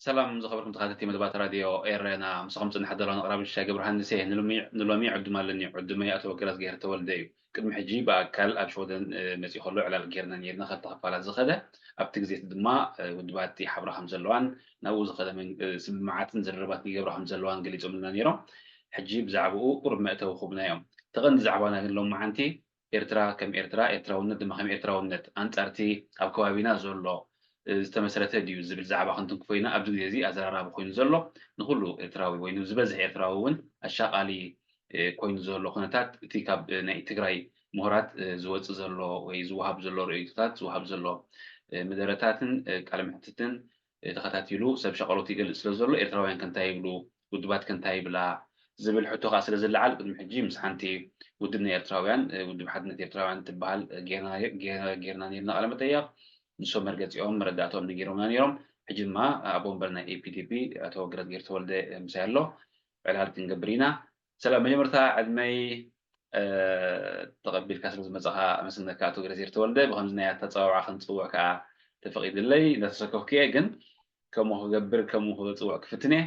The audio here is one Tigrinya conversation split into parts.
ሰላም ዝኸበርኩም ተኸታተልቲ መደባት ራድዮ ኤረና፣ ምሳኹም ጽንሓ ዘለኹ ኣቕራቢ ሽሻይ ገብረሃንስ እየ። ንሎሚ፣ ንሎሚ ዕዱም ኣለኒ። ዕዱመይ ኣቶ ወገራዝግሄር ተወልደ እዩ። ቅድሚ ሕጂ ብኣካል ኣብ ሽወደን፣ እ፣ መጺኡ ከሎ ዕላል ጌርና ኔርና፣ ክልተ ክፋላት ዝኸደ። ኣብቲ ግዜ እቲ ድማ፣ እ፣ ውድባት ይሓብራ ከም ዘለዋን ናብኡ ዝኸደ መን-፣ እ፣ ስምምዓትን ዝርርባትን ይገብራ ከም ዘለዋን ገሊጾምልና ኔሮም። ሕጂ ብዛዕባኡ ቁሩብ መእተዊ ክህቡና እዮም። እቲ ቀንዲ ዛዕባና ግን ሎማዓንቲ ኤርትራ ከም ኤርትራ፣ ኤርትራውነት ድማ ከም ኤርትራውነት፣ ኣንጻርቲ ኣብ ከባቢና ዘሎ፣ እ፣ ዝተመስረተ ድዩ ዝብል ዛዕባ ክንትንክፎ ኢና። ኣብዚ ግዜ እዚ ኣዘራራቢ ኮይኑ ዘሎ ንኹሉ ኤርትራዊ ወይ ንዝበዝሕ ኤርትራዊ እውን ኣሻቓሊ፣ እ፣ ኮይኑ ዘሎ ኩነታት፣ እቲ ካብ፣ እ፣ ናይ ትግራይ ምሁራት፣ እ፣ ዝወጽእ ዘሎ ወይ ዝወሃብ ዘሎ ርእይቶታት፣ ዝወሃብ ዘሎ፣ እ፣ መደረታትን፣ እ፣ ቃለ መሕትትን፣ እ፣ ተኸታቲሉ ሰብ ሸቐሎት ይገልጽ ስለ ዘሎ፣ ኤርትራውያን ከ እንታይ ይብሉ፣ ውድባት ከ እንታይ ይብላ ዝብል ሕቶ ከኣ ስለ ዝለዓል፣ ቅድሚ ሕጂ ምስ ሓንቲ ውድብ ናይ ኤርትራውያን፣ እ፣ ውድብ ሓድነት ኤርትራውያን ትበሃል፣ እ፣ ጌርና፣ ጌ-፣ ጌርና ኔርና ቃለ መጠይቕ። ንሶም መርገጺኦም መረዳእታኦም ነጊሮምና ኔሮም። ሕጂ ድማ ኣቦ ወንበር ናይ ኤ ፒ ዲ ፒ ኣቶ ገረዝጊሄር ተወልደ፣ እ፣ ምሳይ ኣሎ። ዕላል ክንገብር ኢና። ሰላም፣ መጀመርታ ዕድመይ፣ እ፣ ተቐቢልካ ስለ ዝመጻኻ ኣመስግነካ ኣቶ ገረዝጊሄር ተወልደ። ብኸምዚ ናይ ኣተጻዋውዓ ክንጽውዕ ከኣ ተፈቒዱለይ እንዳተሰከፍኩ እየ፣ ግን ከምኡ ክገብር፣ ከምኡ ክጽውዕ ክፍትን እየ።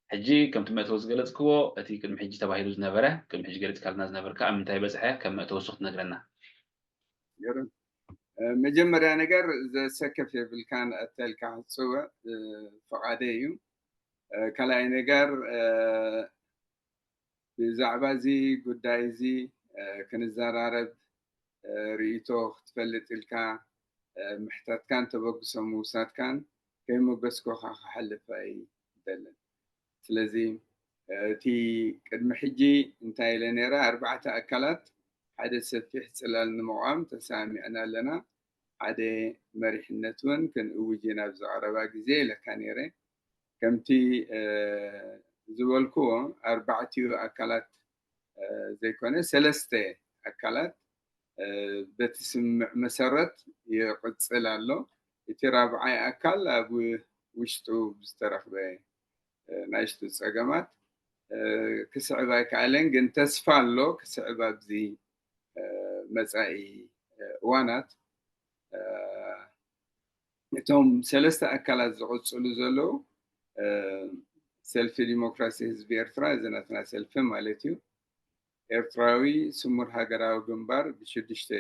ሕጂ ከምቲ መእተዊ ዝገለጽክዎ፣ እቲ ቅድሚ ሕጂ ተባሂሉ ዝነበረ፣ ቅድሚ ሕጂ ገሊጽካልና ዝነበርካ፣ ኣብ ምንታይ በጽሐ፣ ከም መእተዊ እሱ ክትነግረና። ገርም። እ፣ መጀመርያ ነገር ዘሰከፍ የብልካን፣ ኣተልካ ክትጽውዕ፣ እ፣ ፍቓደይ እዩ። እ፣ ካልኣይ ነገር፣ እ፣ ብዛዕባ እዚ ጉዳይ እዚ፣ እ፣ ክንዘራረብ፣ እ፣ ርእይቶ ክትፈልጥ ኢልካ፣ እ፣ ምሕታትካን ተበግሶ ምውሳድካን ከይመገስኩኻ ክሓልፍ ኣይደልን። ስለዚ፣ እ፣ እቲ ቅድሚ ሕጂ እንታይ ኢለ ነይረ? ኣርባዕተ ኣካላት ሓደ ሰፊሕ ጽላል ንምቋም ተሰማሚዕና ኣለና። ሓደ መሪሕነት እውን ክንእውጅ ኢና ኣብዚ ቀረባ ግዜ ኢለካ ነይረ። ከምቲ፣ እ፣ ዝበልክዎ ኣርባዕቲኡ ኣካላት፣ እ፣ ዘይኮነ ሰለስተ ኣካላት፣ እ፣ በቲ ስምምዕ መሰረት ይቕጽል ኣሎ። እቲ ራብዓይ ኣካል ኣብ ውሽጡ ብዝተረኽበ፣ እ፣ ናይሽቱ ጸገማት፣ እ፣ ክስዕብ ኣይከኣለን፣ ግን ተስፋ ኣሎ ክስዕብ ኣብዚ፣ እ፣ መጻኢ፣ እ፣ እዋናት። እ፣ እቶም ሰለስተ ኣካላት ዝቕጽሉ ዘለዉ፣ እ፣ ሰልፊ ዲሞክራሲ ህዝቢ ኤርትራ፣ እዚ ናትና ሰልፊ ማለት እዩ። ኤርትራዊ ስሙር ሃገራዊ ግንባር ብሽዱሽተ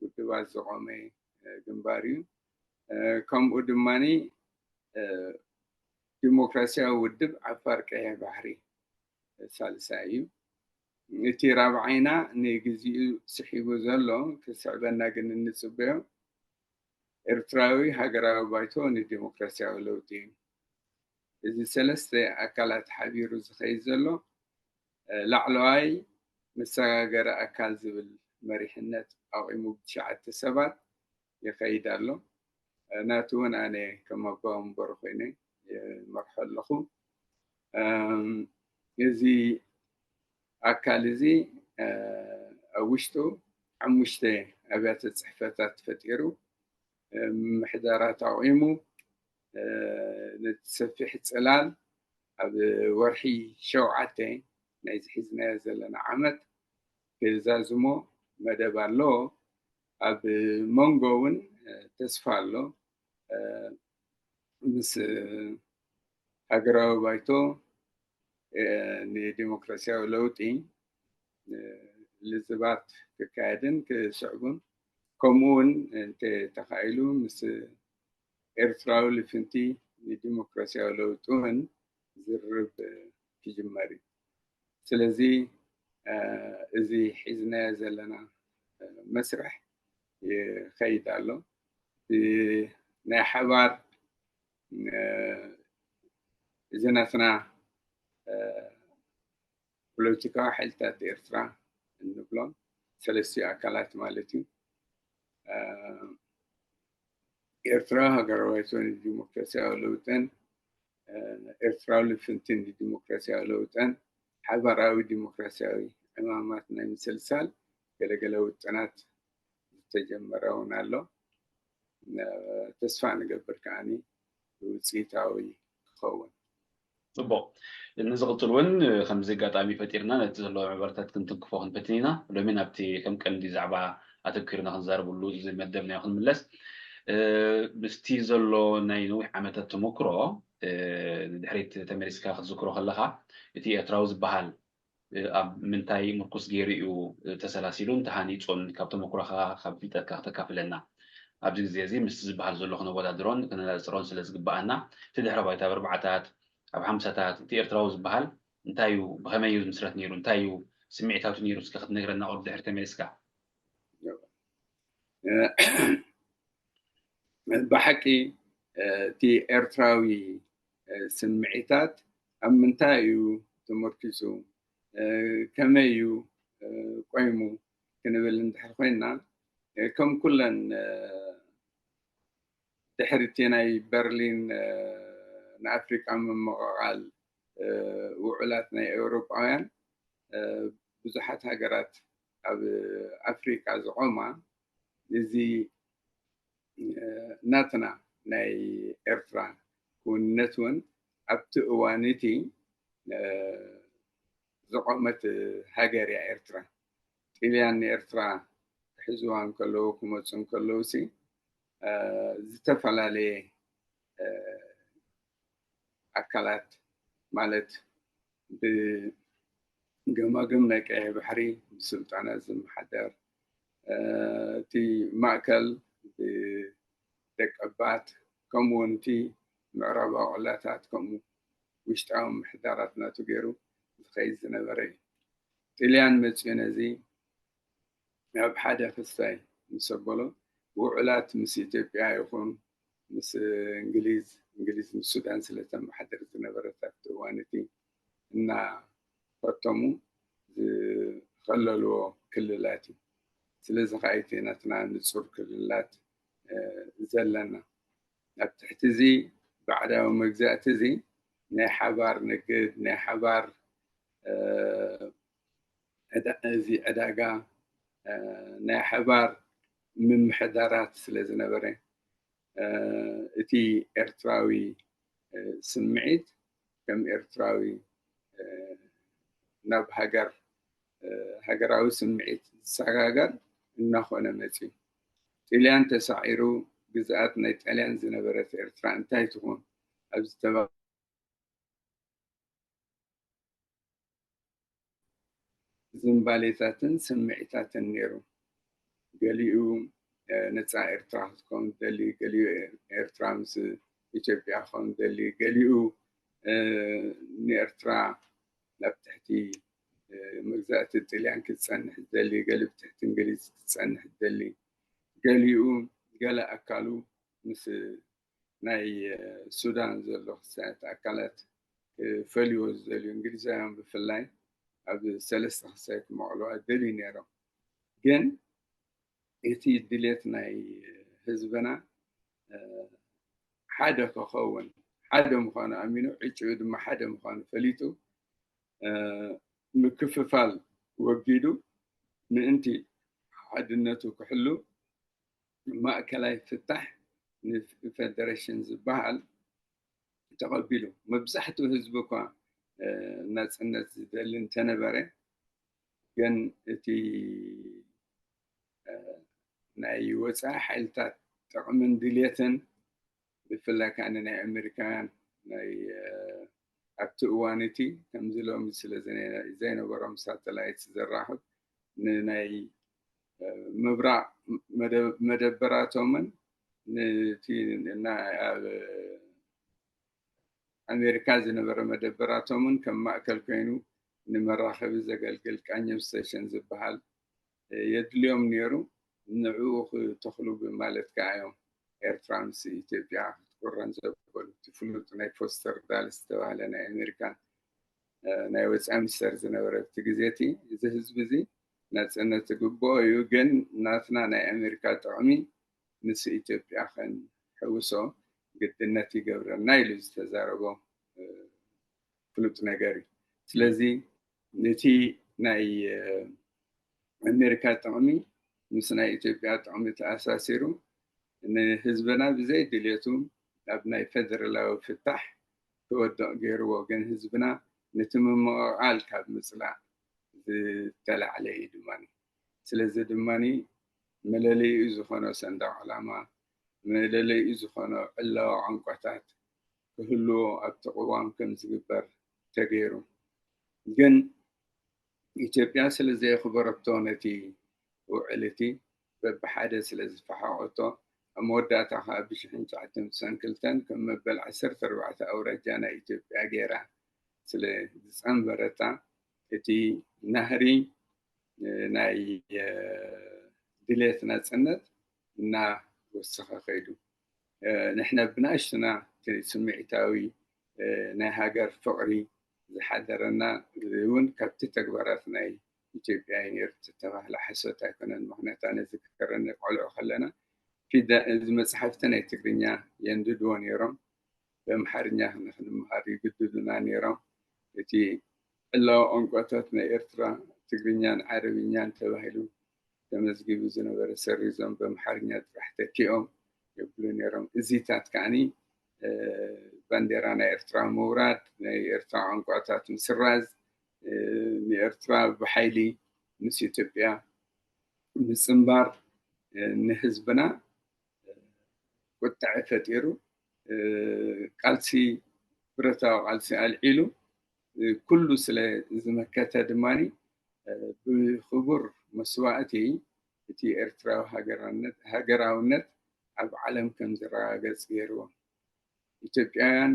ውድባት ዝቖመ፣ እ፣ ግንባር እዩ። እ፣ ከምኡ ድማኒ፣ እ፣ ዲሞክራሲያዊ ውድብ ዓፋር ቀይሕ ባሕሪ ሳልሳይ እዩ። እቲ ራብዓይና ንግዚኡ ስሒቡ ዘሎ ክስዕበና ግን እንጽበዮ ኤርትራዊ ሃገራዊ ባይቶ ንዲሞክራሲያዊ ለውጢ እዩ። እዚ ሰለስተ ኣካላት ሓቢሩ ዝኸይድ ዘሎ፣ እ፣ ላዕለዋይ መሰጋገሪ ኣካል ዝብል መሪሕነት ኣቑሙ ብትሽዓተ ሰባት ይኸይድ ኣሎ። እ፣ ናቱ እውን ኣነ ከም ኣባ ወንበሩ ኮይነ ይመርሖ ኣለኹ። እም፣ እዚ ኣካል እዚ፣ እ፣ ኣብ ውሽጡ ሓሙሽተ ኣብያተ ጽሕፈታት ፈጢሩ፣ እ፣ ምምሕዳራት ኣቑሙ፣ እ፣ ነቲ ሰፊሕ ጽላል ኣብ ወርሒ ሸውዓተ ናይዚ ሒዝናዮ ዘለና ዓመት ክዛዝሞ መደብ ኣሎ። ኣብ መንጎ እውን፣ እ፣ ተስፋ ኣሎ። እ፣ ምስ ሃገራዊ ባይቶ፣ እ፣ ንዲሞክራሲያዊ ለውጢ፣ እ፣ ልዝባት ክካየድን ክስዕቡን፣ ከምኡ እውን እንተ ተኻኢሉ ምስ ኤርትራዊ ልፍንቲ ንዲሞክራሲያዊ ለውጢ እውን ዝርርብ ክጅመር እዩ። ስለዚ፣ እ፣ እዚ ሒዝናዮ ዘለና፣ እ፣ መስርሕ ይኸይድ ኣሎ። እ፣ ናይ ሓባር፣ እ፣ እዚ ናትና፣ እ፣ ፖለቲካዊ ሓይልታት ኤርትራ እንብሎም ሰለስቲኡ ኣካላት ማለት እዩ። ኤርትራዊ ሃገራዊ ባይቶ ንዲሞክራሲያዊ ለውጥን ኤርትራዊ ልፍንቲ ንዲሞክራሲያዊ ለውጥን ሓባራዊ ዲሞክራሲያዊ ዕማማት ናይ ምስልሳል ገለገለ ውጥናት ዝተጀመረ እውን ኣሎ። ተስፋ ንገብር ከዓኒ ውፅኢታዊ ክኸውን። ፅቡቕ። ንዝቕፅል እውን ከምዚ ኣጋጣሚ ፈጢርና ነቲ ዘሎ መዕበርታት ክንትንክፎ ክንፈትን ኢና። ሎሚ ናብቲ ከም ቀንዲ ዛዕባ ኣተኪርና ክንዛረብሉ እዚ መደብና ክንምለስ ምስቲ ዘሎ ናይ ነዊሕ ዓመታት ተመክሮ ንድሕሪት ተመሊስካ ክትዝክሮ ከለኻ እቲ ኤርትራዊ ዝበሃል ኣብ ምንታይ ምርኩስ ገይሩ እዩ ተሰላሲሉን ተሃኒፁን ካብ ተመክሮኻ ካብ ፍልጠትካ ክተካፍለና? ኣብዚ ግዜ እዚ ምስቲ ዝበሃል ዘሎ ክነወዳድሮን ክነነፅሮን ስለ ዝግበኣና እቲ ድሕረ ባይታ ኣብ ኣርባዓታት ኣብ ሓምሳታት እቲ ኤርትራዊ ዝበሃል እንታይ እዩ ብኸመይ እዩ ዝምስረት ነይሩ እንታይ እዩ ስምዒታቱ ነይሩ እስከ ክትነግረና ቁሩብ ድሕሪ ተመሊስካ? ብሓቂ እቲ ኤርትራዊ ስምዒታት ኣብ ምንታይ እዩ ተመርኪሱ ከመይ እዩ ቆይሙ ክንብል እንድሕር ኮይና ከም ኩለን ድሕሪ እቲ ናይ በርሊን ንኣፍሪቃ ምምቕቓል ውዑላት ናይ ኤውሮጳውያን ብዙሓት ሃገራት ኣብ ኣፍሪቃ ዝቆማ እዚ ናትና ናይ ኤርትራ ክውንነት እውን ኣብቲ እዋን እቲ ዝቆመት ሃገር እያ ኤርትራ። ጥልያን ንኤርትራ ክሕዝዋ እንከለዉ ክመፁ እንከለዉ ሲ ዝተፈላለየ ኣካላት ማለት ብገማግም ናይ ቀይሕ ባሕሪ ብስልጣና ዝመሓደር እቲ ማእከል ብደቀባት ከምኡ እውን እቲ ምዕራባዊ ዕላታት ከምኡ ውሽጣዊ ምሕዳራት ናቱ ገይሩ ዝኸይድ ዝነበረ እዩ። ጥልያን መፅኡ ነዚ ኣብ ሓደ ክስታይ ምስ ኣበሎ ውዑላት ምስ ኢትዮጵያ ይኹን ምስ እንግሊዝ እንግሊዝ ምስ ሱዳን ስለተመሓደር ዝነበረት ኣብቲ እዋን እቲ እናፈተሙ ዝኸለልዎ ክልላት እዩ። ስለዚ ከዓ እቲ ናትና ንፁር ክልላት ዘለና ኣብ ትሕቲ እዚ ባዕዳዊ መግዛእቲ እዚ ናይ ሓባር ንግድ ናይ ሓባር እዚ ዕዳጋ ናይ ሓባር ምምሕዳራት ስለ ዝነበረ እቲ ኤርትራዊ ስምዒት ከም ኤርትራዊ ናብ ሃገር ሃገራዊ ስምዒት ዝሰጋገር እናኾነ መፅዩ። ጥልያን ተሳዒሩ ግዝኣት ናይ ጣልያን ዝነበረት ኤርትራ እንታይ ትኾን ኣብ ዝተባ ዝንባሌታትን ስምዒታትን ነይሩ። ገሊኡ ነፃ ኤርትራ ክትከውን ዝደሊ፣ ገሊኡ ኤርትራ ምስ ኢትዮጵያ ክኸውን ዝደሊ፣ ገሊኡ ንኤርትራ ናብ ትሕቲ መግዛእቲ ጥልያን ክትፀንሕ ዝደሊ፣ ገሊ ብትሕቲ እንግሊዝ ክትፀንሕ ዝደሊ፣ ገሊኡ ገለ ኣካሉ ምስ ናይ ሱዳን ዘሎ ክሳያት ኣካላት ክፈልይዎ ዝደልዩ እንግሊዛውያን ብፍላይ ኣብ ሰለስተ ክሳይ ክመቕልዋ ደልዩ ነይሮም። ግን እቲ ድሌት ናይ ህዝብና ሓደ ክኸውን ሓደ ምዃኑ ኣሚኑ ዕጭኡ ድማ ሓደ ምዃኑ ፈሊጡ ምክፍፋል ወጊዱ ምእንቲ ሓድነቱ ክሕሉ ማእከላይ ፍታሕ ንፌደሬሽን ዝበሃል ተቐቢሉ። መብዛሕትኡ ህዝቢ እኳ ናፅነት ዝደሊ እንተነበረ ግን እቲ ናይ ወፃኢ ሓይልታት ጥቕምን ድልየትን ብፍላይ ከዓ ንናይ ኣሜሪካውያን ናይ ኣብቲ እዋን እቲ ከምዚ ሎሚ ስለ ዘይነበሮም ሳተላይት ዘራኽብ ንናይ ምብራቕ መደበራቶምን ንቲ ኣብ ኣሜሪካ ዝነበረ መደበራቶምን ከም ማእከል ኮይኑ ንመራኸቢ ዘገልግል ቃኘው ስቴሽን ዝበሃል የድልዮም ነይሩ። ንዕኡ ክተኽሉ ብማለት ከዓ እዮም ኤርትራ ምስ ኢትዮጵያ ክትቁረን ዘበሉ። እቲ ፍሉጥ ናይ ፎስተር ዳልስ ዝተባህለ ናይ ኣሜሪካን ናይ ወፃኢ ሚኒስተር ዝነበረ ኣብቲ ግዜ እቲ፣ እዚ ህዝቢ እዚ ናፅነት ዝግብኦ እዩ፣ ግን ናትና ናይ ኣሜሪካ ጥቕሚ ምስ ኢትዮጵያ ከንሕውሶ ግድነት ይገብረና ኢሉ ዝተዛረቦ ፍሉጥ ነገር እዩ። ስለዚ ነቲ ናይ ኣሜሪካ ጥቕሚ ምስ ናይ ኢትዮጵያ ጥቕሚ ተኣሳሲሩ ንህዝብና ብዘይ ድሌቱ ኣብ ናይ ፌደራላዊ ፍታሕ ክወድቕ ገይርዎ። ግን ህዝብና ነቲ ምምቕቓል ካብ ምፅላእ ዝተላዕለ እዩ ድማ። ስለዚ ድማ መለለይኡ ዝኾነ ሰንደቕ ዕላማ፣ መለለይኡ ዝኾነ ዕላዊ ቋንቋታት ክህልዎ ኣብቲ ቅዋም ከም ዝግበር ተገይሩ። ግን ኢትዮጵያ ስለ ዘየኽበረቶ ነቲ ውዕል እቲ በብሓደ ስለ ዝፈሓቖቶ፣ ኣብ መወዳእታ ከዓ ብሽሕን ትሽዓተ ሚእትን ሰብዓን ክልተን ከም መበል ዓሰርተ ኣርባዕተ ኣውራጃ ናይ ኢትዮጵያ ገይራ ስለ ዝፀንበረታ፣ እቲ ናህሪ ናይ ድሌት ናፅነት እናወሰኸ ከይዱ። ንሕና ብናእሽቱና እቲ ስምዒታዊ ናይ ሃገር ፍቕሪ ዝሓደረና እውን ካብቲ ተግባራት ናይ ኢትዮጵያ እዩ ነይሩ። ዝተባህለ ሓሶት ኣይኮነን። ምኽንያቱ ኣነ ዝክረኒ ቆልዑ ከለና ፊደ-፣ እዚ መፅሓፍቲ ናይ ትግርኛ የንድድዎ ነይሮም። ብኣምሓርኛ ንክንምሃር ይግድዱና ነይሮም። እቲ ዕላዊ ቋንቋታት ናይ ኤርትራ ትግርኛን ዓረብኛን ተባሂሉ ተመዝጊቡ ዝነበረ ሰሪዞም ብኣምሓርኛ ጥራሕ ተኪኦም የብሉ ነይሮም። እዚታት ከዓኒ ባንዴራ ናይ ኤርትራ ምውራድ፣ ናይ ኤርትራ ቋንቋታት ምስራዝ፣ ንኤርትራ ብሓይሊ ምስ ኢትዮጵያ ምጽንባር ንህዝብና ቁጥዐ ፈጢሩ፣ ቃልሲ፣ ብረታዊ ቃልሲ ኣልዒሉ፣ ኩሉ ስለ ዝመከተ ድማ ብክቡር መስዋእቲ እቲ ኤርትራዊ ሃገራውነት፣ ሃገራውነት ኣብ ዓለም ከም ዝረጋገጽ ገይርዎ። ኢትዮጵያውያን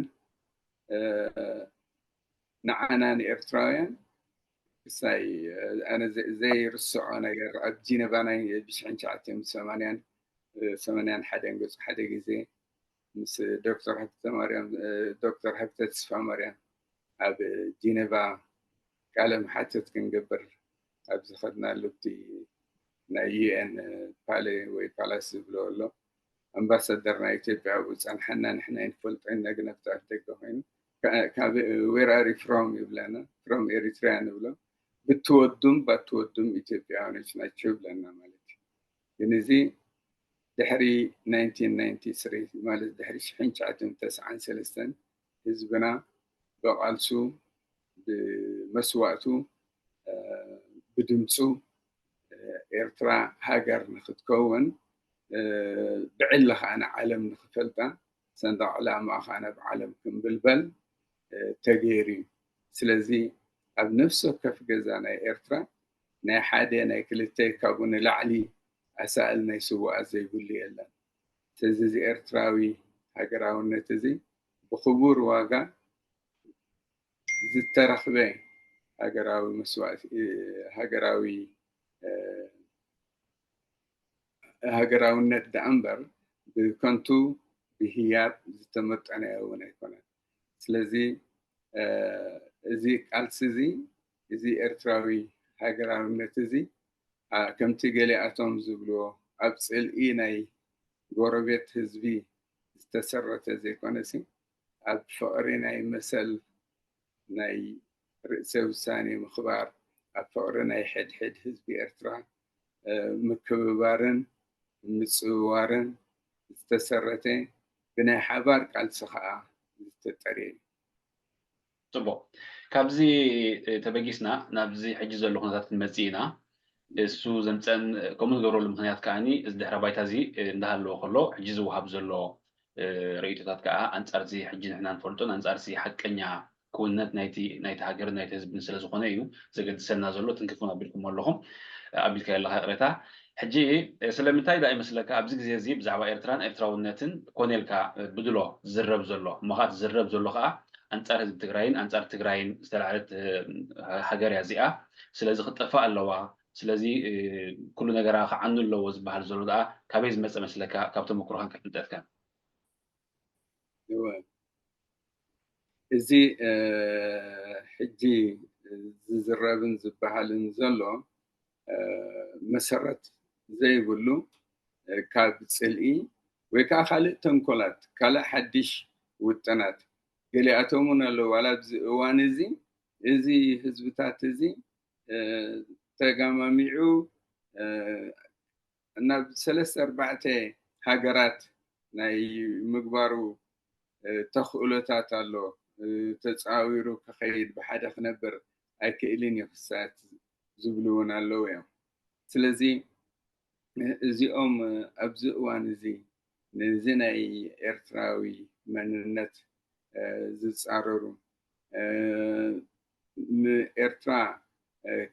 ንዓና ንኤርትራውያን ክሳይ ኣነ ዘ-፣ ዘይርስዖ ነገር ኣብ ጂነቫ ናይ ብሽሕን ትሽዓተ ሚእትን ሰማንያን፣ ሰማንያን ሓደን ገጹ ሓደ ግዜ ምስ ዶክተር ሃብተ ማርያም፣ ዶክተር ሃብተ ተስፋ ማርያም ኣብ ጂነቫ ቃለ መሓትት ክንገብር ኣብ ዝኸድናሉ እቲ ናይ ዩ ኤን ፓሌ ወይ ፓላስ ዝብሎ ኣሎ። ኣምባሳደር ናይ ኢትዮጵያ ኣብኡ ጸንሓና፣ ንሕና ኣይንፈልጦ ኢና፣ ግን ኣብቲ ኣፍ ደገ ኮይኑ፣ "Where are you from?" ይብለና። "From Eritrea" ንብሎ። "ብትወዱም ባትወዱም ኢትዮጵያውያኖች ናቸው" ይብለና ማለት እዩ። ግን እዚ ድሕሪ ናይንቲን ናይንቲ ስሪ፣ ማለት ድሕሪ ሽሕን ትሽዓተ ሚእትን ተስዓን ሰለስተን ህዝብና ብቓልሱ፣ ብመስዋእቱ፣ ብድምፁ ኤርትራ ሃገር ንክትከውን፣ ብዕሊ ከዓ ንዓለም ንክፈልጣ፣ ሰንደቕ ዕላማ ከዓ ናብ ዓለም ክንብልበል ተገይሩ እዩ። ስለዚ ኣብ ነፍሲ ወከፍ ገዛ ናይ ኤርትራ ናይ ሓደ፣ ናይ ክልተ፣ ካብኡ ንላዕሊ ኣሳእል ናይ ስውኣት ዘይብሉ የለን። ስለዚ እዚ ኤርትራዊ ሃገራውነት እዚ ብክቡር ዋጋ ዝተረኽበ ሃገራዊ መስዋእቲ፣ ሃገራዊ፣ ሃገራውነት ደኣ እምበር ብከንቱ ብህያብ ዝተመጠነዮ እውን ኣይኮነን። ስለዚ እዚ ቃልሲ እዚ፣ እዚ ኤርትራዊ ሃገራውነት እዚ፣ ከምቲ ገሊኣቶም ዝብልዎ ኣብ ጽልኢ ናይ ጎረቤት ህዝቢ ዝተሰረተ ዘይኮነሲ፣ ኣብ ፍቕሪ ናይ መሰል ናይ ርእሰ ውሳኔ ምኽባር፣ ኣብ ፍቕሪ ናይ ሕድሕድ ህዝቢ ኤርትራ ምክብባርን ምጽውዋርን ዝተሰረተ፣ ብናይ ሓባር ቃልሲ ከኣ ዝተጠርየ እዩ። ጽቡቕ። ካብዚ ተበጊስና ናብዚ ሕጂ ዘሎ ኩነታት ክንመጽእ ኢና። እሱ ዘምጸን፣ ከምኡ ዝገብረሉ ምኽንያት ከኣ እዚ ድሕረ ባይታ እዚ እንዳሃለወ ከሎ፣ ሕጂ ዝወሃብ ዘሎ ርእይቶታት ከኣ ኣንጻር እዚ ሕጂ ንሕና ንፈልጦን ኣንጻር እዚ ሓቀኛ ክውንነት ናይቲ ናይቲ ሃገርን ናይቲ ህዝብን ስለ ዝኾነ እዩ ዘገድሰና ዘሎ። ትንክፍ እውን ኣቢልኩሞ ኣለኹም፣ ኣቢልካዮ ኣለኻ፣ ይቕሬታ። ሕጂ ስለምንታይ ደኣ ይመስለካ ኣብዚ ግዜ እዚ ብዛዕባ ኤርትራን ኤርትራውነትን ኮነ ኢልካ ብድሎ ዝዝረብ ዘሎ እሞ ከኣ ዝዝረብ ዘሎ ከኣ ኣንጻር ህዝቢ ትግራይን ኣንጻር ትግራይን ዝተላዕለት ሃገር እያ እዚኣ። ስለዚ ክትጠፍእ ኣለዋ፣ ስለዚ ኩሉ ነገራ ክዓኑ ኣለዎ ዝበሃል ዘሎ ደኣ ካበይ ዝመጸ መስለካ? ካብ ተመክሮኻን ካብ ፍልጠትካን። እወ፣ እዚ ሕጂ ዝዝረብን ዝበሃልን ዘሎ መሰረት ዘይብሉ ካብ ፅልኢ ወይ ከዓ ካልእ ተንኮላት ካልእ ሓድሽ ውጥናት ገሊኣቶም እውን ኣለዉ። ዋላ ኣብዚ እዋን እዚ እዚ ህዝብታት እዚ ተጋማሚዑ ናብ ሰለስተ ኣርባዕተ ሃገራት ናይ ምግባሩ ተኽእሎታት ኣሎ። ተፃዊሩ ክኸይድ ብሓደ ክነብር ኣይክእልን እዩ ክሳት ዝብሉ እውን ኣለዉ እዮም። ስለዚ እዚኦም ኣብዚ እዋን እዚ ነዚ ናይ ኤርትራዊ መንነት ዝፃረሩ ንኤርትራ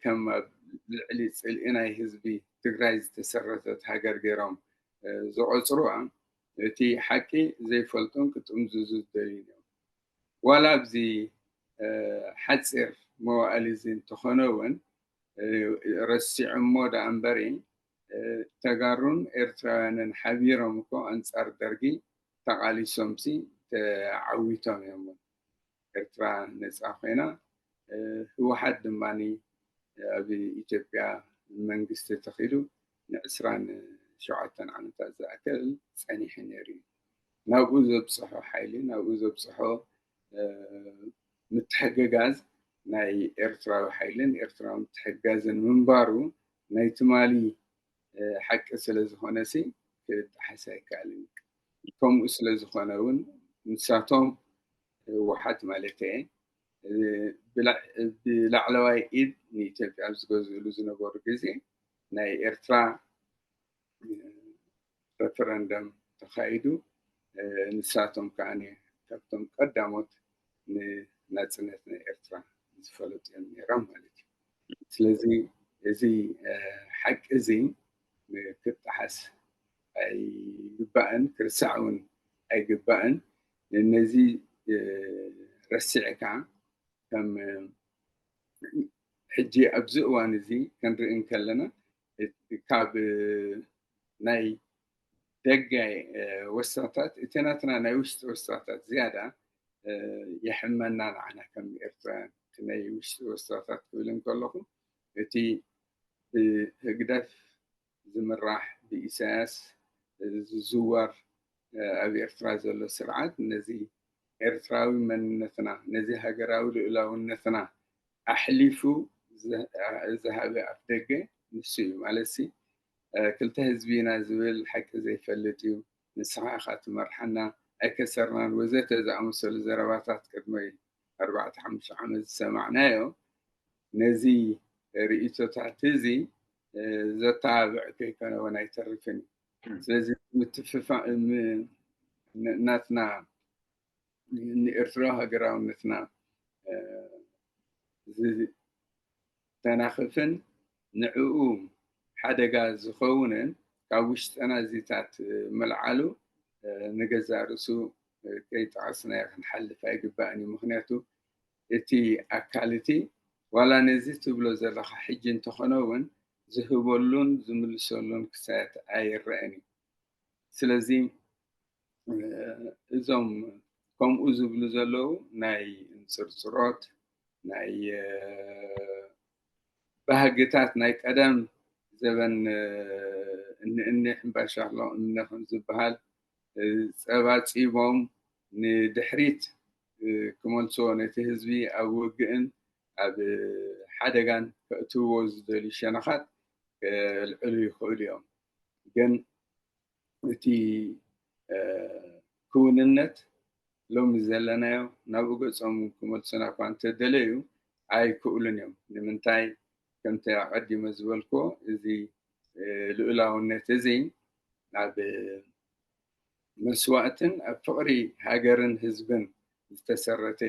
ከም ኣብ ልዕሊ ፅልኢ ናይ ህዝቢ ትግራይ ዝተሰረተት ሃገር ገይሮም ዝቆፅሩዋ እቲ ሓቂ ዘይፈልጡን ክጥምዝዙ ዝደልዩን እዮም። ዋላ ኣብዚ ሓፂር መዋእል እዚ እንተኾነ እውን ረሲዖሞ ደኣ እምበሪ ተጋሩን ኤርትራውያንን ሓቢሮም እኮ ኣንፃር ደርጊ ተቓሊሶምሲ ተዓዊቶም እዮም። ኤርትራ ነፃ ኮይና ህወሓት ድማ ኣብ ኢትዮጵያ መንግስቲ ተኺሉ ንዕስራን ሸውዓተን ዓመታት ዝኣክል ፀኒሑ ነይሩ እዩ። ናብኡ ዘብፅሖ ሓይሊ ናብኡ ዘብፅሖ ምትሕግጋዝ ናይ ኤርትራዊ ሓይልን ኤርትራዊ ምትሕግጋዝን ምንባሩ ናይ ትማሊ ሓቂ ስለ ዝኾነ ሲ ክጠሓስ ኣይከኣልን። ከምኡ ስለ ዝኾነ እውን ንሳቶም ህወሓት ማለት እየ ብላዕለዋይ ኢድ ንኢትዮጵያ ኣብ ዝገዝእሉ ዝነበሩ ግዜ ናይ ኤርትራ referendum ተኻይዱ ንሳቶም ከዓ ካብቶም ቀዳሞት ንናፅነት ናይ ኤርትራ ዝፈለጡ እዮም ነይሮም ማለት እዩ። ስለዚ እዚ ሓቂ እዚ ክጠሓስ ኣይግባእን፣ ክርሳዕ እውን ኣይግባእን። ነዚ ረሲዕካ ከም ሕጂ ኣብዚ እዋን እዚ ክንርኢ እንከለና ካብ ናይ ደገ ወስታታት እቲ ናትና ናይ ውሽጢ ወስታታት ዝያዳ የሕመና ንዓና ከም ኤርትራውያን። እቲ ናይ ውሽጢ ወስታታት ክብል እንከለኹ እቲ ብህግደፍ ዝምራሕ ብኢሳያስ ዝዝወር ኣብ ኤርትራ ዘሎ ስርዓት ነዚ ኤርትራዊ መንነትና ነዚ ሃገራዊ ልኡላውነትና ኣሕሊፉ ዝሃበ ኣፍ ደገ ንሱ እዩ ማለት ሲ ክልተ ህዝቢ ኢና ዝብል ሓቂ ዘይፈልጥ እዩ። ንስኻ ኢኻ ትመርሓና ኣይከሰርናን ወዘተ ዝኣመሰሉ ዘረባታት ቅድሚ ኣርባዕተ ሓሙሽተ ዓመት ዝሰማዕናዮ ነዚ ርእቶታት እዚ ዘተባብዕ ከይኮነ እውን ኣይተርፍን እዩ። ስለዚ ምትፍፋ ናትና ንኤርትራዊ ሃገራውነትና ዝተናኽፍን ንዕኡ ሓደጋ ዝኸውንን ካብ ውሽጥና እዚታት ምልዓሉ ንገዛእ ርእሱ ከይጠቐስናዮ ክንሓልፍ ኣይግባእን እዩ። ምክንያቱ እቲ ኣካል እቲ ዋላ ነዚ ትብሎ ዘለኻ ሕጂ እንተኾነ እውን ዝህበሉን ዝምልሰሉን ክሳየት ኣይረአን እዩ። ስለዚ እዞም ከምኡ ዝብሉ ዘለዉ ናይ እንፅርፅሮት ናይ ባህግታት ናይ ቀደም ዘበን እንእኒ ሕምባሻሎ እምነ ከም ዝበሃል ፀባፂቦም ንድሕሪት ክመልስዎ ነቲ ህዝቢ ኣብ ውግእን ኣብ ሓደጋን ከእትውዎ ዝደልዩ ሸነኻት ክልዕሉ ይኽእሉ እዮም። ግን እቲ ክውንነት ሎሚ ዘለናዮ ናብኡ ገጾም ክመልሱና እኳ እንተደለዩ ኣይክእሉን እዮም። ንምንታይ? ከምቲ ኣቐዲመ ዝበልክዎ እዚ ልኡላውነት እዚ ኣብ መስዋእትን ኣብ ፍቕሪ ሃገርን ህዝብን ዝተሰረተ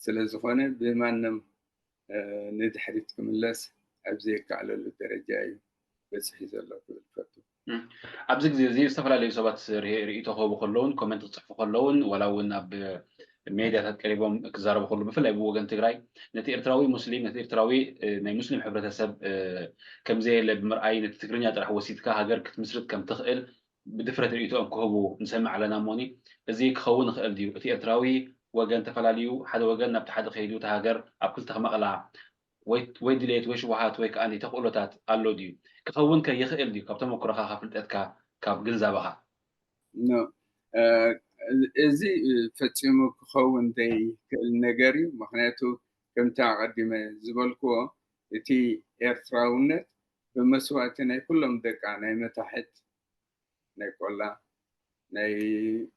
ስለ ዝኾነ ብማንም ንድሕሪት ክምለስ ኣብ ዘይከኣለሉ ደረጃ እዩ በፂሑ ዘሎ ክብል ፈቱ። ኣብዚ ግዜ እዚ ዝተፈላለዩ ሰባት ርእይቶ ክህቡ ከለውን ኮመንት ክፅሕፉ ከለውን ዋላ እውን ኣብ ሜድያታት ቀሪቦም ክዛረቡ ከሉ ብፍላይ ብወገን ትግራይ ነቲ ኤርትራዊ ሙስሊም ነቲ ኤርትራዊ ናይ ሙስሊም ሕብረተሰብ ከምዘየለ ብምርኣይ ነቲ ትግርኛ ጥራሕ ወሲድካ ሃገር ክትምስርት ከም ትኽእል ብድፍረት ርእይቶኦም ክህቡ ንሰምዕ ኣለና እሞኒ እዚ ክኸውን ይኽእል ድዩ እቲ ኤርትራዊ ወገን ተፈላልዩ፣ ሓደ ወገን ናብቲ ሓደ ከይዱ እታ ሃገር ኣብ ክልተ ክመቕላ ወይ ድሌት ወይ ሽቡሃት ወይ ከዓ ተኽእሎታት ኣሎ ድዩ? ክኸውን ከ ይኽእል ድዩ? ካብ ተመክሮኻ ካብ ፍልጠትካ ካብ ግንዛበኻ? እዚ ፈፂሙ ክኸውን ዘይክእል ነገር እዩ። ምክንያቱ ከምቲ ኣቐዲመ ዝበልክዎ እቲ ኤርትራውነት ብመስዋእቲ ናይ ኩሎም ደቃ ናይ መታሕት ናይ ቆላ ናይ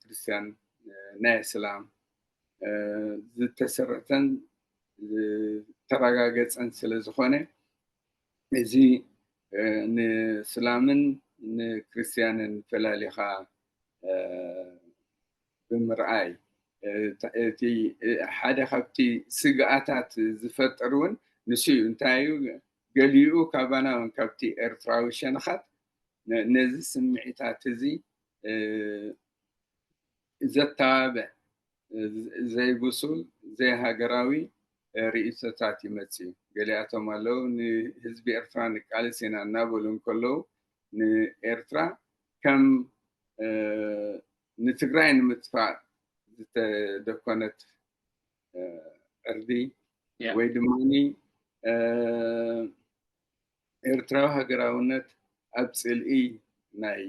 ክርስቲያን ናይ እስላም ዝተሰረተን ዝተረጋገፀን ስለ ዝኾነ እዚ ንእስላምን ንክርስቲያንን ፈላሊኻ ብምርኣይ እቲ ሓደ ካብቲ ስግኣታት ዝፈጥር እውን ንሱ እዩ። እንታይ እዩ? ገሊኡ ካባና እውን ካብቲ ኤርትራዊ ሸነኻት ነዚ ስምዒታት እዚ ዘተባብዕ ዘይብሱል ዘይሃገራዊ ርእይቶታት ይመጽእ እዩ። ገሊኣቶም ኣለዉ ንህዝቢ ኤርትራ ንቃለስ ኢና እናበሉ እንከለዉ ንኤርትራ ከም ንትግራይ ንምጥፋእ ዝተደኮነት ዕርዲ ወይ ድማ ኤርትራዊ ሃገራውነት ኣብ ጽልኢ ናይ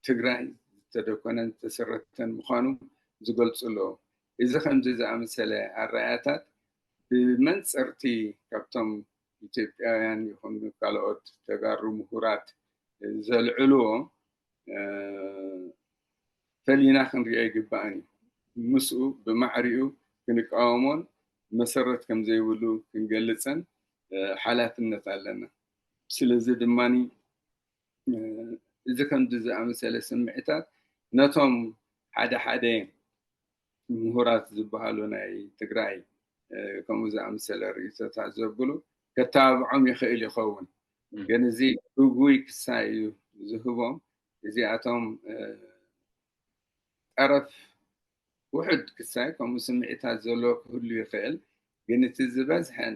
ትግራይ ዝተደኮነን ዝተሰረተን ምዃኑ ዝገልጹ ኣለዉ። እዚ ከምዚ ዝኣመሰለ ኣረኣእያታት ብመንጽርቲ ካብቶም ኢትዮጵያውያን ይኹን ካልኦት ተጋሩ ምሁራት ዘልዕልዎ ፈሊና ክንሪኦ ይግባእን እዩ። ምስኡ ብማዕሪኡ ክንቃወሞን መሰረት ከም ዘይብሉ ክንገልጽን ሓላፍነት ኣለና። ስለዚ ድማ እዚ ከምዚ ዝኣመሰለ ስምዒታት ነቶም ሓደ ሓደ ምሁራት ዝበሃሉ ናይ ትግራይ ከምኡ ዝኣመሰለ ርእይቶታት ዘብሉ ከተባብዖም ይኽእል ይኸውን። ግን እዚ ግጉይ ክሳይ እዩ ዝህቦም። እዚኣቶም ጠረፍ ውሑድ ክሳይ ከምኡ ስምዒታት ዘለዎ ክህሉ ይኽእል። ግን እቲ ዝበዝሐን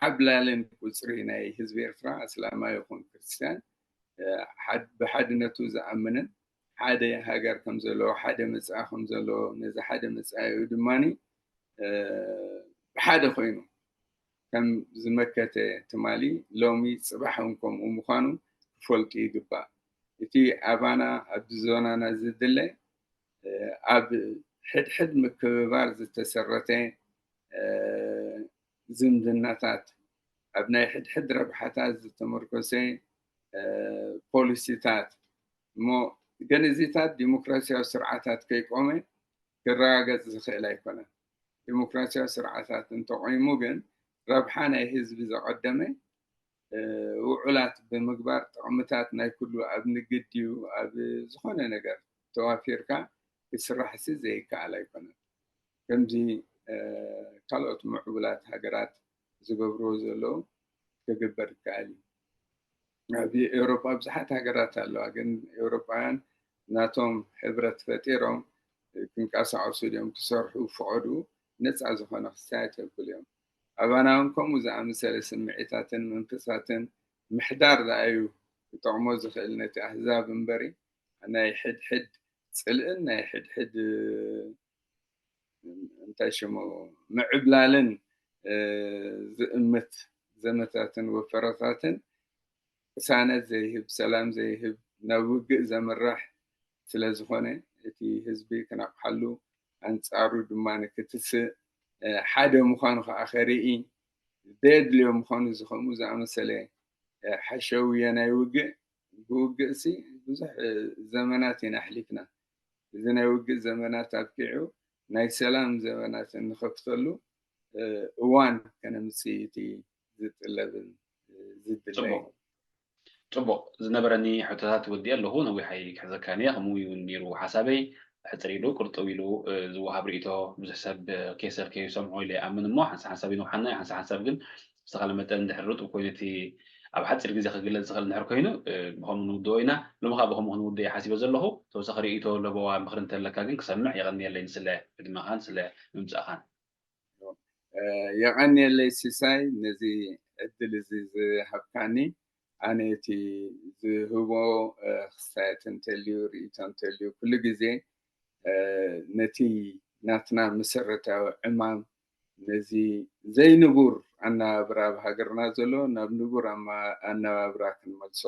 ዓብላልን ቁፅሪ ናይ ህዝቢ ኤርትራ እስላማዊ ይኹን ክርስቲያን ብሓድነቱ ዝኣምንን ሓደ ሃገር ከም ዘለዎ ሓደ መፅኣ ከም ዘለዎ ነዚ ሓደ መፃኢኡ ድማ ብሓደ ኮይኑ ከም ዝመከተ ትማሊ ሎሚ ፅባሕ እውን ከምኡ ምዃኑ ክፈልጡ ይግባእ። እቲ ኣባና ኣብዚ ዞናና ዝድለ ኣብ ሕድሕድ ምክብባር ዝተሰረተ ዝምድናታት ኣብ ናይ ሕድሕድ ረብሓታት ዝተመርኮሰ ፖሊሲታት እሞ ግን እዚታት ዲሞክራሲያዊ ስርዓታት ከይቆመ ክረጋገፅ ዝኽእል ኣይኮነን። ዲሞክራሲያዊ ስርዓታት እንተቆይሙ ግን ረብሓ ናይ ህዝቢ ዘቐደመ ውዑላት ብምግባር ጥቕምታት ናይ ኩሉ ኣብ ንግዲ እዩ ኣብ ዝኾነ ነገር ተዋፊርካ ክስራሕሲ ዘይከኣል ኣይኮነን። ከምዚ ካልኦት ምዕቡላት ሃገራት ዝገብርዎ ዘለዉ ክግበር ይከኣል እዩ። ኣብ ኤውሮጳ ብዙሓት ሃገራት ኣለዋ፣ ግን ኤውሮጳውያን ናቶም ሕብረት ፈጢሮም ክንቀሳቐሱ ድዮም ክሰርሑ ፍቐዱ ነፃ ዝኾነ ክስታያት የብሉ እዮም። ኣባና እውን ከምኡ ዝኣመሰለ ስምዒታትን መንፈሳትን ምሕዳር ደኣ እዩ ክጠቕሞ ዝኽእል ነቲ ኣህዛብ እምበሪ ናይ ሕድሕድ ፅልእን ናይ ሕድሕድ እንታይ ሽሙ ምዕብላልን ዝእምት ዘመታትን ወፈረታትን ቅሳነት ዘይህብ ሰላም ዘይህብ ናብ ውግእ ዘምርሕ ስለ ዝኾነ እቲ ህዝቢ ክነቕሓሉ ኣንፃሩ ድማ ንክትስእ ሓደ ምዃኑ ከዓ ከርኢ ዘየድልዮ ምዃኑ እዚ ከምኡ ዝኣመሰለ ሓሸውየ ናይ ውግእ ብውግእሲ ብዙሕ ዘመናት ኢና ኣሕሊፍና። እዚ ናይ ውግእ ዘመናት ኣብቂዑ ናይ ሰላም ዘመናት እንኸፍተሉ እዋን ከነምፅእ እቲ ዝጥለብን ዝድለይ። ፅቡቕ ዝነበረኒ ሕቶታት ወዲእ ኣለኹ። ነዊሕ ኣይክሕዘካን እየ። ከምኡ እውን ነይሩ ሓሳበይ ሕፅር ኢሉ ቅርጥው ኢሉ ዝወሃብ ርእቶ ብዙሕ ሰብ ከይሰልከዩ ይሰምዖ ኢለ ይኣምን እሞ ሓንሳ ሓንሳብ ይንውሓና ሓንሳ ሓንሳብ ግን ብዝተኻለ መጠን እንድሕር ርጡብ ኮይኑ እቲ ኣብ ሓፂር ግዜ ክግለፅ ዝኽእል እንድሕር ኮይኑ ብኸምኡ ንውድኦ ኢና። ሎሚ ከዓ ብኸምኡ ክንውድኦ ሓሲበ ዘለኹ። ተወሳኺ ርእቶ ለበዋ ምኽሪ እንተለካ ግን ክሰምዕ የቐንየለይ ንስለ ዕድመኻን ስለ ምምፃእኻን። የቐንየለይ ሲሳይ ነዚ ዕድል እዚ ዝሃብካኒ። ኣነ እቲ ዝህቦ ክስታየት እንተልዩ ርእቶ እንተልዩ ኩሉ ግዜ ነቲ ናትና መሰረታዊ ዕማም ነዚ ዘይንቡር ኣነባብራ ኣብ ሃገርና ዘሎ ናብ ንቡር ኣነባብራ ክንመልሶ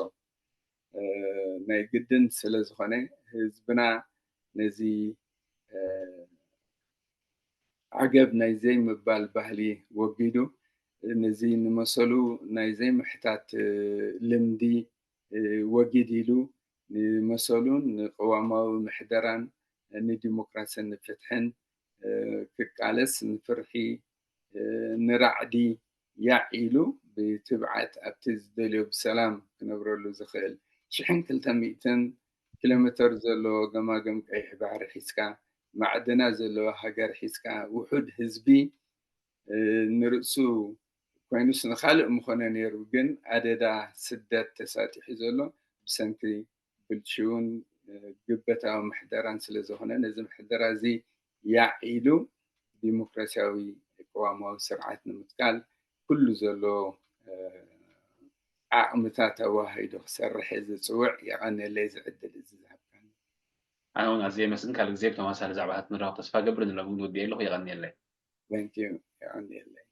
ናይ ግድን ስለ ዝኾነ ህዝብና ነዚ ዓገብ ናይ ዘይምባል ባህሊ ወጊዱ ነዚ ንመሰሉ ናይ ዘይምሕታት ልምዲ ወጊድ ኢሉ ንመሰሉን ንቅዋማዊ ምሕደራን ንዲሞክራሲን ንፍትሕን ክቃለስ ንፍርሒ ንራዕዲ ያዕ ኢሉ ብትብዓት ኣብቲ ዝደልዮ ብሰላም ክነብረሉ ዝኽእል ሽሕን ክልተ ሚእትን ኪሎ ሜተር ዘለዎ ገማግም ቀይሕ ባሕሪ ሒዝካ ማዕድናት ዘለዎ ሃገር ሒዝካ ውሑድ ህዝቢ ንርእሱ ኮይኑስ ንኻልእ ምኾነ ነይሩ ግን ኣደዳ ስደት ተሳጢሑ ዘሎ ብሰንኪ ብልሽውን ግበታዊ ምሕደራን ስለ ዝኾነ ነዚ ምሕደራ እዚ ያዕ ኢሉ ዲሞክራሲያዊ ቅዋማዊ ስርዓት ንምትካል ኩሉ ዘሎ ዓቕምታት ኣዋሃሂዱ ክሰርሕ ዝፅውዕ የቐንየለይ ዝዕድል እዚ ዝሃብካኒ። ኣነ እውን ኣዝየ የመስግን ካልእ ግዜ ብተመሳሳሊ ዛዕባታት ንራኸብ ተስፋ ገብር ንሎም እውን ወዲኤ ኣለኹ የቐንየለይ። Thank you የቐንየለይ።